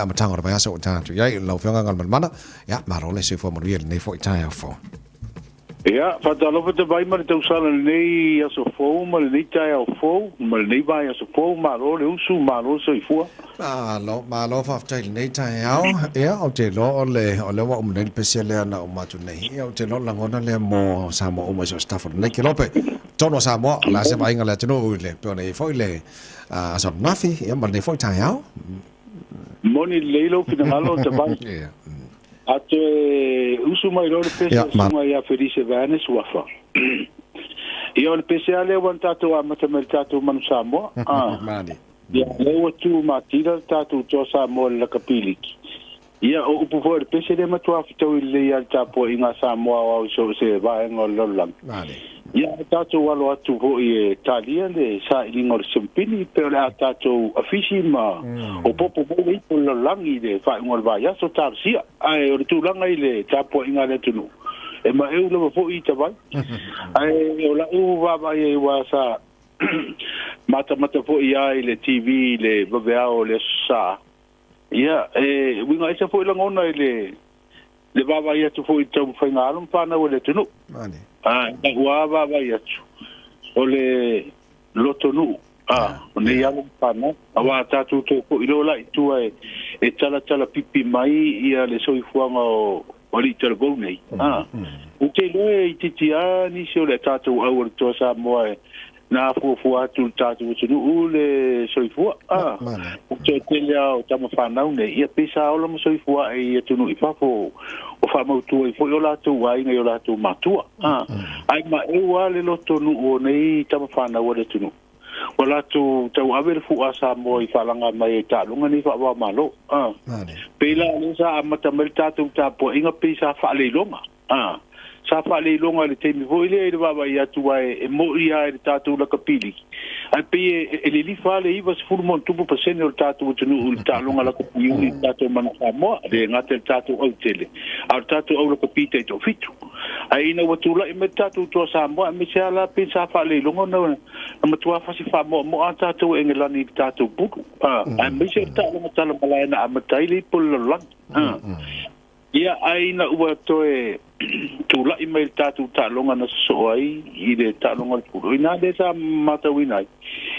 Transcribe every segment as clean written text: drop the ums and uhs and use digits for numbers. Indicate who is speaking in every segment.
Speaker 1: Amataga o le vaiaso ua tatou i ai lau Afioga Galumalemana. Ia, malo le soifua manuia i lenei foi taeao fou.
Speaker 2: Ia, faatalofa tavai ma le tausala i lenei aso fou ma lenei taeao fou ma lenei vaiaso fou. Malo le usu, malo le soifua.
Speaker 1: Malo, malo faafetai i lenei taeao. Ia, ou te iloa o le, o lea ua uma nei le pese lea na uma atu nei. Ia, ou te iloa o le lagona lea mo Samoa uma i so o se tafa o lenei kelope. Totonu o Samoa, o le a se vaaiga a le atunuu i le, pei ona i ai foi le aso ananafi, ia ma lenei foi taeao.
Speaker 2: Moni lelei lou finagalo o Tavai. A toe usu mai loa le pese a le susuga ia Felise vaeane Suafa. Ia o le pese lava lea ua na tatou amata mai i le tatou Manu Samoa. Ia lea ua tu matila le tatou Toa Samoa i le lakapi liki. Ia o upu foi o le pese lea matua fetaui lelei lava i le tapuaiga a Samoa aoao i so o se vaega o le lalolagi. Ia a tatou alo atu foi e talia le sailiga o le siampini pe o le a tatou afisi ma opopo mai le ipu o le lalolagi i le faaiuga o le vaiaso, talosia. Ae o le tulaga i le tapuaiga a le atunuu, e maeu lava foi i tavai. Ae o lau vaavaai ai aua sa matamata foi lava i le TV i le vaveao o le Aso Sa, ia, e uiga ese foi lagona i le le vaavaai atu foi i le taumafaiga a alo ma fanau a le atunuu. A, i lau lava vaavaai atu, o le lotonuu, a, o nei alo ma fanau. Aua a tatou toe foi loa la i tua e, e talatala pipi mai ia le soifuaga o alii talavou nei, a, ou te iloa e itiiti lava nisi o le tatou au o le Toa Samoa e, na fuafua atu i le tatou atunuu le soifua. A, o le toatele lava o tama fanau nei, ia pei sa ola ma soifua ae i atunuu i fafo o faamautu ai foi o latou aiga i o latou matua. A, ae maeu lava le lotonuu o nei tama fanau a le atunuu. Ua latou tauave le fu'a Samoa i faalaga mai ai taaloga nei faava-o-Malo. A, pei la o lea sa amata mai le tatou tapuaiga pei sa faaleiloga. A, sa faaleiloga i le taimi foi lea i le vaavaai atu aua e moni lava i le tatou lakapi liki, ae pei e e lilifa lava le 90 ma ono tupu pasene o le tatou atunuu i le taaloga lakapi uli i le tatou Manu Samoa, e le gata i le tatou autele, a o le tatou au lakapi taitoafitu. Ae ina ua tulai mai le tatou Toa Samoa, aemaise lava la pei sa faaleiloga ona na matua fasi faamoamoa lava tatou e Engelani i le tatou pulu, a, aemaise o le taaloga talamalae na amata ai le ipu o le lalolagi. A. Ia, ae ina ua toe tulai mai le tatou taaloga na sosoo ai i le taaloga o le pulu, o i ina lea sa matauina ai,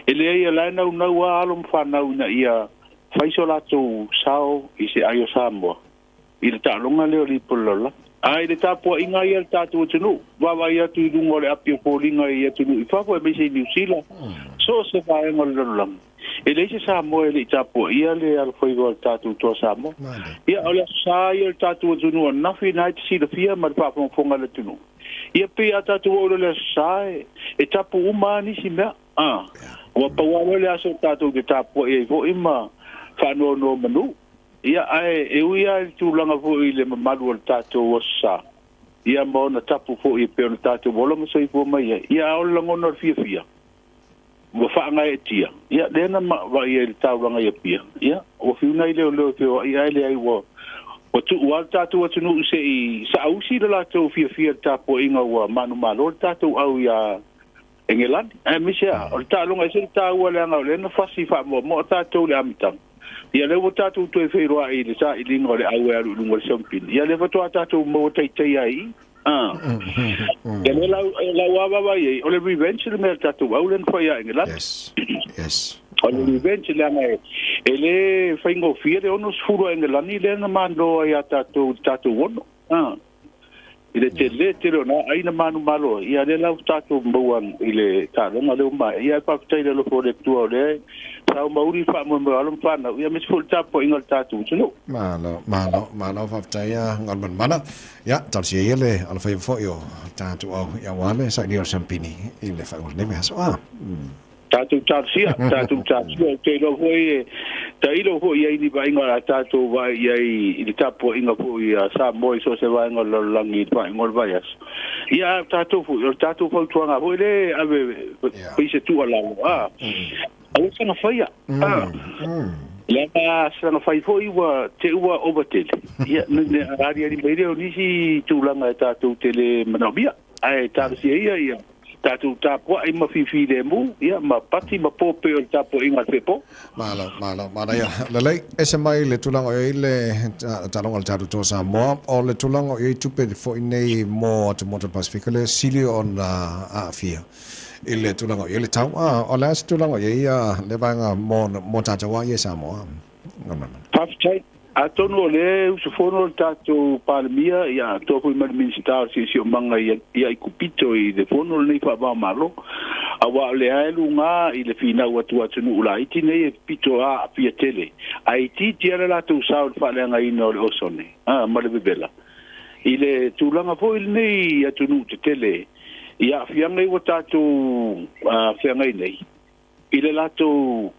Speaker 2: e leai o la e naunau lava alo ma fanau ina ia fai so latou sao i se ai o Samoa i le taaloga lea o le ipu o le lalolagi. A i le tapuaiga ia a le tatou atunuu, vaavaai atu i luga o le api o foliga i atunuu i fafo aemaise i Niu Sila, so o se vaega o le lalolagi, E leai se Samoa e le i tapuaia le alofaiva o le tatou Toa Samoa. Ia, o le Aso Sa ia o le tatou atunuu ananafi na e te silafia ma le faafogafoga a le atunuu. Ia, pei a tatou oo loa i le Aso Sa, e tapu uma lava nisi mea. A, ua pau lava loa le aso tatou te tapuai ai foi ma faanonomanu. Ia, ae e ui lava i le tulaga foi i le mamalu o le tatou Aso Sa, ia ma ona tapu foi e pei ona tatou ola ma soifua mai ai, ia, a o le lagona o le fiafia, Ua faagaeetia, ia, lea na vaai ai i le taulaga i Apia, ia, ua fiu nai leoleo e feoai ae leai ua ua tuu lava le tatou atunuu se i saausi le latou fiafia i le tapuaiga ua manumalo le tatou au iā Engelani. Aemaise a, o le taaloga e ese le taua leaga o lea na fasi faamoamoa tatou i le amataga, ia lea ua tatou toe feiloai i le sailiga o le au e alu i luga o le siampini, ia lea faatoa tatou maua taitai ai i i. Ah. Ia lea lau, lau lava vaavaai ai, o le revenge le mea a le tatou au lea na fai ia Engelani.
Speaker 1: Yes. Yes.
Speaker 2: O le revenge leaga e, e le faigofie le 60 a Engelani lea na malo ai ia tatou i le tatou ono. Ah. I le tele tele o nā ai na manumalo ai, ia lea la ua tatou maua i le taaloga lea ua maea. Ia ae faafetai i le alofa o le Atua o lea e sao ma uli le faamoemoe o alo ma fanau, ia aemaise foi le tapuaiga a le tatou atunuu.
Speaker 1: Malo, malo, malo faafetai a Galumalemana. Ia, talosia ia le alofaiva foi o tatou au ia aua le sailia o le siampini i le faaiuga o lenei vaiaso. Ah.
Speaker 2: Tatou talosia, tatou talosia. Ou te iloa foi e tailo foi i ai ni vaaiga o le a tatou vaai i ai i le tapuaiga foi a Samoa i so o se vaega o le lalolagi i le faaiuga o le vaiaso. Ia, a o tatou foi, o le tatou fautuaga foi lea e ave pei se tuualalo, a, aua saga faia, a. Leaga saga fai foi ua te ua ova tele, ia, ona aliali mai lea o nisi tulaga e tatou te le manaomia. Ae talosia ia ia. Tatou tapuai ma fifilemu, ia, ma pati ma po pei o le tapuaiga a le fepo.
Speaker 1: Malo, malo, manaia. Lelei, ese mai le tulaga o i ai le taaloga a le tatou Toa Samoa, o le tulaga o i ai tupe foi nei mo atumotu o le Pasefika lea sili ona aafia i le tulaga o i ai le tau. A, o le a se tulaga o i ai lea vaega mo, mo tatou lava ia i Samoa?
Speaker 2: Faafetai. Atonu o lea e usufono le tatou Palemia, ia atoa foi ma le Minisita o le Siosiomaga i Aikupito i le fono lenei faava-o-Malo, aua o lea e luga i le finau atu a atunuu laiti nei e pito aafia tele, ae itiiti lava le latou sao i le faaleagaina o le osone ma le vevela. I le tulaga foi lenei i atunuu tetele i aafiaga ua tatou feagai nei, i le latou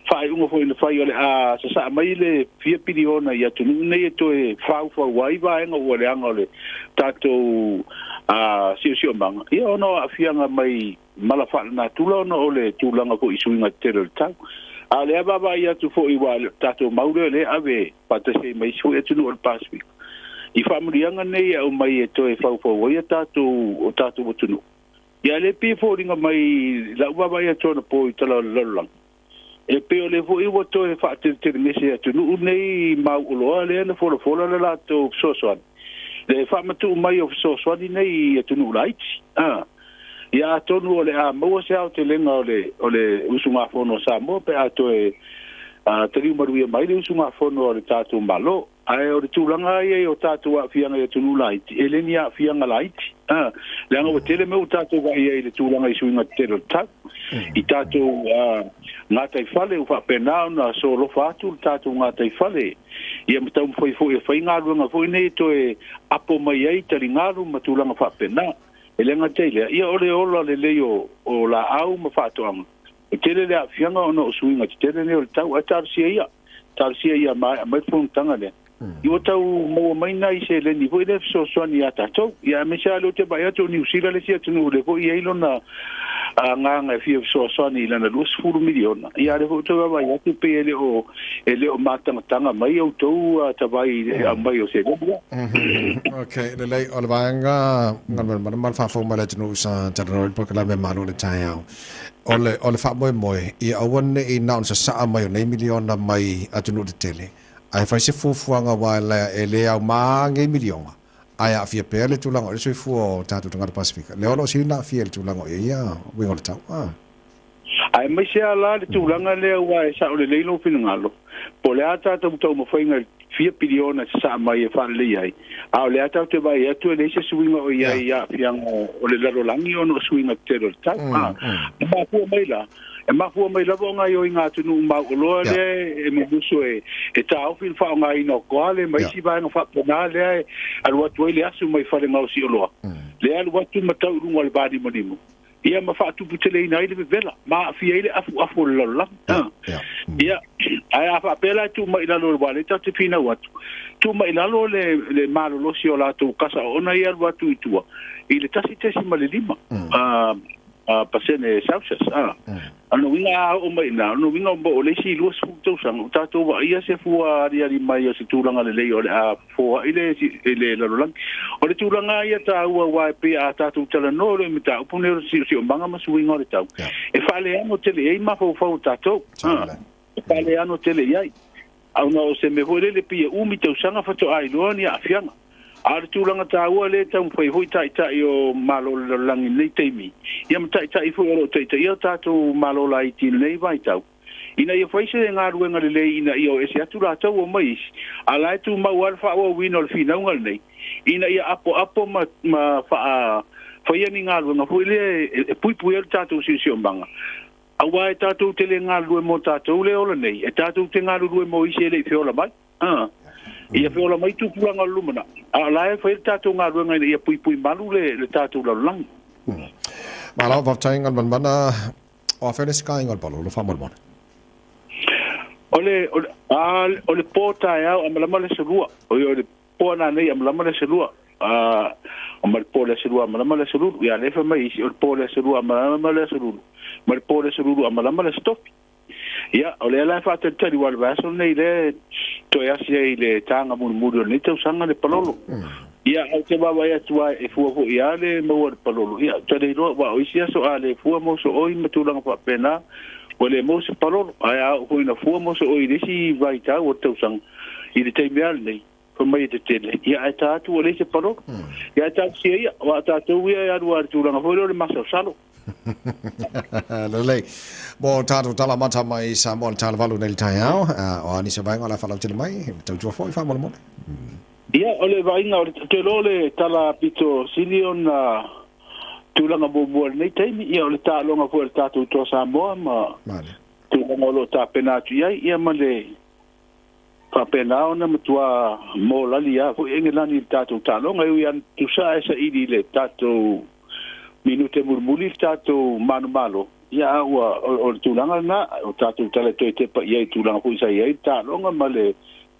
Speaker 2: faaiuga foi na fai o le a sasaa mai le fia piliona i atunuu nei e toe faufau ai vaega ua leaga o le tatou siosiomaga, ia ona o aafiaga mai mala faalenatura ona o le tulaga foi i suiga tetele o le tau. A o lea vaavaai atu foi aua o le tatou mau lea o lea e ave faatasi ai ma isi foi atunuu o le Pasefika i faamanuiaga nei e aumai e toe faufau ai o tatou atunuu. Ia lea pei e foliga mai lau vaavaai atu anapo i tala o le lalolagi, e pei o lea foi ua toe faateletelegese e atunuu nei mauoloa lea na folafola le latou fesoasoani, le faamatuu mai o fesoasoani nei i atunuu laiti. A, ia atonu o le a maua se aotelega o le, o le usugafono a Samoa pe a toe taliu manuia mai le usugafono a le tatou Malo. Ae o le tulaga ia i o tatou aafiaga i atunuu laiti, e le ni aafiaga laiti. A, leaga ua tele mea ua tatou vaai ai i le tulaga i suiga tetele o le tau. I tatou gataifale ua faapena ona solofa atu le tatou gataifale, ia ma taumafai foi e fai galuega foi nei e toe apo mai ai taligalu ma tulaga faapena. E le gata i lea, ia o le ola lelei o laau ma faatoaga, e tele le aafiaga ona o suiga tetele nei o le tau. Ae talosia ia. Talosia ia maea mai le fonotaga lea. I ua tau maua mai nai seleni foi lea fesoasoani ia tatou. Ia aemaise lava lea ou te vaai atu o Niu Sila le isi atunuu lea foi e i ai lona agaga e fia fesoasoani i lana 20 miliona. Ia a lea foi ou te vaavaai atu pei e le o e le o matagataga mai outou tavai i le aumai o seleni ia.
Speaker 1: Okay, lelei, o le vaega galuega ma le faafofoga mai le atunuu sa talanoa i le polokalame Malo i le taeao. O le, o le faamoemoe, ia aua ne i na ona sasaa mai o nei miliona mai atunuu tetele, ae fai se fuafuaga aua e le aumā nei miliona, ae aafia pea le tulaga o le soifua o tatou tagata Pasefika. Lea o lo o sili ona aafia i le tulaga o i ai ia uiga o le tau. A.
Speaker 2: Aemaise lava la le tulaga lea aua e sao lelei lou finagalo, po o le a tatou taumafaiga i le fia piliona e sasaa mai e faalelei ai, a o lea tatou te vaai atu e leai se suiga o i ai i aafiaga o le lalolagi ona o suiga tetele o le tau. A, e mafua mai la, e mafua mai lava o gaoioiga atunuu mauoloa lea e mumusu e, e taofi le faaaogaina o koale ma isi vaega faapena lea e alu atu ai le asu mai fale gaosi oloa, lea e alu atu ma tau i luga o le vanimonimo. ia ma faatuputeleina ai le vevela, ma aafia ai le afuafu o le lalolagi. Ia, ae a faapea la e tuu mai i lalo o le wale, tatou te finau atu, tuu mai i lalo le, le malolosi o latou kasa oona ia alu atu i tua, i le 1.5 pasene Celsius. A lona uiga a oo mai i ina, o lona uiga o le isi 20 tausaga, ua tatou vaaia se fua aliali mai o se tulaga lelei o le a foai le, le lalolagi. O le tulaga ia taua aua e pei a tatou talanoa loa i mataupu nei o le siosiomaga ma suiga o le tau, e faaleano tele i ai mafaufau o tatou. E faaleano tele i ai. Ona o se mea foi lele pei e umi tausaga faatoa iloa ni aafiaga. A o le tulaga taua lea e taumafai foi taitai o Malo o le lalolagi i lenei taimi, ia ma taitai foi o lo o taitaia o tatou Malo laiti i lenei vaitau, ina ia fai se galuega lelei ina ia o ese atu latou o mai isi, a la e tumau lava le faaauauina o le finauga lenei, ina ia apoapo ma, ma faa, faia ni galuega foi lea e puipui ai le tatou siosiomaga. Aua e tatou te le galulue mo tatou le ola nei, e tatou te galulue mo isi e le i feola mai. Ia feola mai tupulaga o le lumanai, a o la e fai le tatou galuega ina ia puipui malu le, le tatou lalolagi.
Speaker 1: Malo, faafetai Galumalemana. O afea le isi aiga o le Palolo faamolemole?
Speaker 2: O le, o le, a, o le po taeao a malama le aso lua. O le po ana nei a malama le aso lua. A, o ma le po le aso lua a malama le aso lulu. Ia le fai mai isi, o le po le aso lua a malama le aso lulu. Ma le po le aso lulu a malama le aso tofi. Ia, o lea la e faatalitali aua o le vaiaso lenei lea e toe asi ai i le taga mulimuli o lenei tausaga le Palolo. Ia, ae ou te vaavaai atu lava e fua foi lava le maua o le palolo. Ia, ou te le iloa, aua o isi aso a le fua mosooi ma tulaga faapena, ua le maua se palolo. Ae a oo foi ina fua mosooi i le isi vaitau o le tausaga, i le taimi lava lenei, fai mai e tetele, ia ae ta atu ua leai se palolo. Ia ae talosia ia, aua o tatou ia e alu lava i le tulaga foi lea o le masalosalo.
Speaker 1: Lelei. Mo tatou tala mata mai Samoa le tala valu nei le taeao, o a nisi o vaega o le a faalautele mai, tautua foi faamolemole.
Speaker 2: Ia, o le vaaiga, o le, ou te iloa o le tala pito sili ona tulaga muamua i lenei taimi, ia o le taaloga foi a le tatou Toa Samoa ma
Speaker 1: Male.
Speaker 2: tulaga o lo o tapena atu i ai, ia ma le faapena ona matua molali lava foi Engelani i le tatou taaloga. E ui lava ina tusa ae saili i le tatou minute mulimuli le tatou manumalo, ia a ua, o le tulaga lena, o tatou tala e toe tepa i ai i tulaga foi sa i ai le taaloga ma le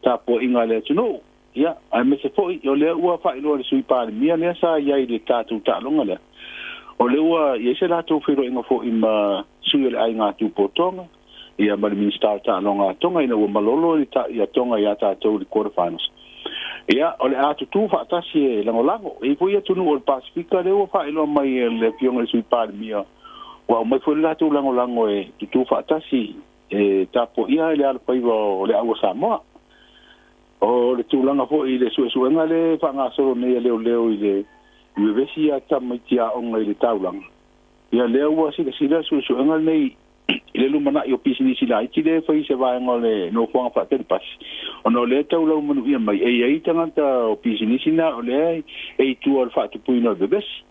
Speaker 2: tapuaiga a le atunuu, ia, aemaise foi o lea ua faailoa e le Sui Palemia lea sa i ai i le tatou taaloga lea, o lea ua i ai se latou feiloaiga foi ma sui o le Aiga Tupu o Tonga, ia ma le Minisita o Taaloga a Tonga ina ua malolo ia Tonga ia tatou i le quarter finals. Ia, o le a tutū faatasi e lagolago. E i ai foi atunuu o le Pasefika lea ua faailoa mai e le Afioga i le Sui Palemia ua aumai foi le latou lagolago e tutū faatasi e tapuaia ai le alofaiva o le au a Samoa. O le tulaga foi i le suesuega lea e faagasolo nei a leoleo i le vevesi ia tamaiti aoga i le taulaga, ia lea ua silasila le suesuega lenei i le lumanai o pisinisi laiti lea e fai i se vaega o le nofoaga faatelepasi, ona o lea e tau laumanuia mai e i ai tagata o pisinisi na o lea e i tua o le faatupuina o le vevesi.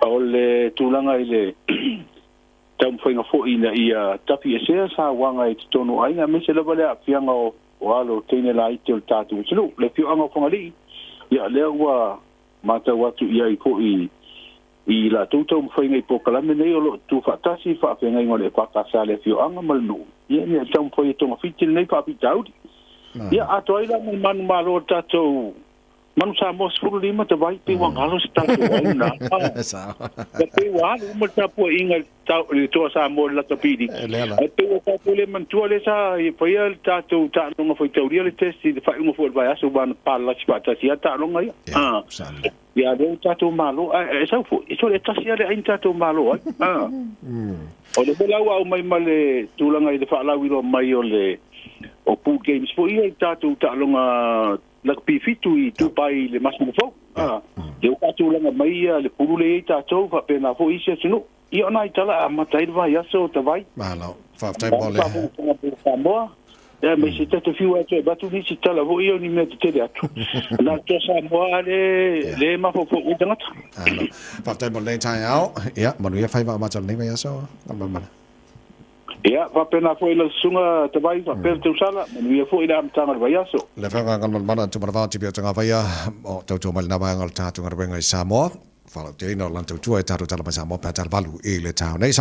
Speaker 2: O le tulaga i le taumafaiga foi ina ia tafiesea sauaga i totonu o aiga, aemaise lava le aafiaga o alo o teine laiti o le tatou atunuu. Le afioaga o Fagalii, ia lea ua matau atu i ai foi i latou taumafaiga i polokalame nei o lo o tutufaatasi i faafeagaiga o le EFKS a le afioaga ma le nuu, ia ina ia taumafai e togafiti lenei faafitauli. Ia atoa ai la ma le manumalo o le tatou Manu Samoa 15 tavai pei ua galo se tatou au na. Ia pei ua alu uma le tapuaiga i le Toa Samoa i le lakapi liki. Ae pei ua tatou le manatua lea sa faia le tatou taaloga faitaulia le test i le faaiuga foi o le vaiaso aua na palalasi faatasi lava taaloga ia. Ia lea ua tatou malo ae e sau foi e sole e tasi lava le ai na tatou malo ai. O le mea la ua aumai ma le tulaga i le faalauiloa mai o le o pool games foi ia i tatou taaloga Lakapi fitu i Dubai i le masina fou. Lea ua faatulaga mai ia le pulu lea i ai tatou, faapena foi isi atunuu. Ia o nai tala e amata ai le vaiaso o Tavai.
Speaker 1: Malo. Faafetai mo le.
Speaker 2: Faafogafoga mai Samoa. Ia aemaise ta te fiu atu e avatu nisi tala foi ia o ni mea tetele atu. Na o le toa Samoa lava lea e mafaufau i ai tagata.
Speaker 1: Malo. Faafetai mo lenei taeao. Ia, manuia faiva amata o lenei vaiaso. Galumalemana.
Speaker 2: Ia, faapena foi lau susuga Tavai, faapea le tausala, manuia foi le amataga o le vaiaso.
Speaker 1: Le Afioga Galumalemana Tumanavao Tipi o Tagavaia, o tautua mai lena vaega o le tatou galuega i Samoa, faalauteleina o lana tautua e tatou tala mai Samoa pe a tala valu i le taeao nei.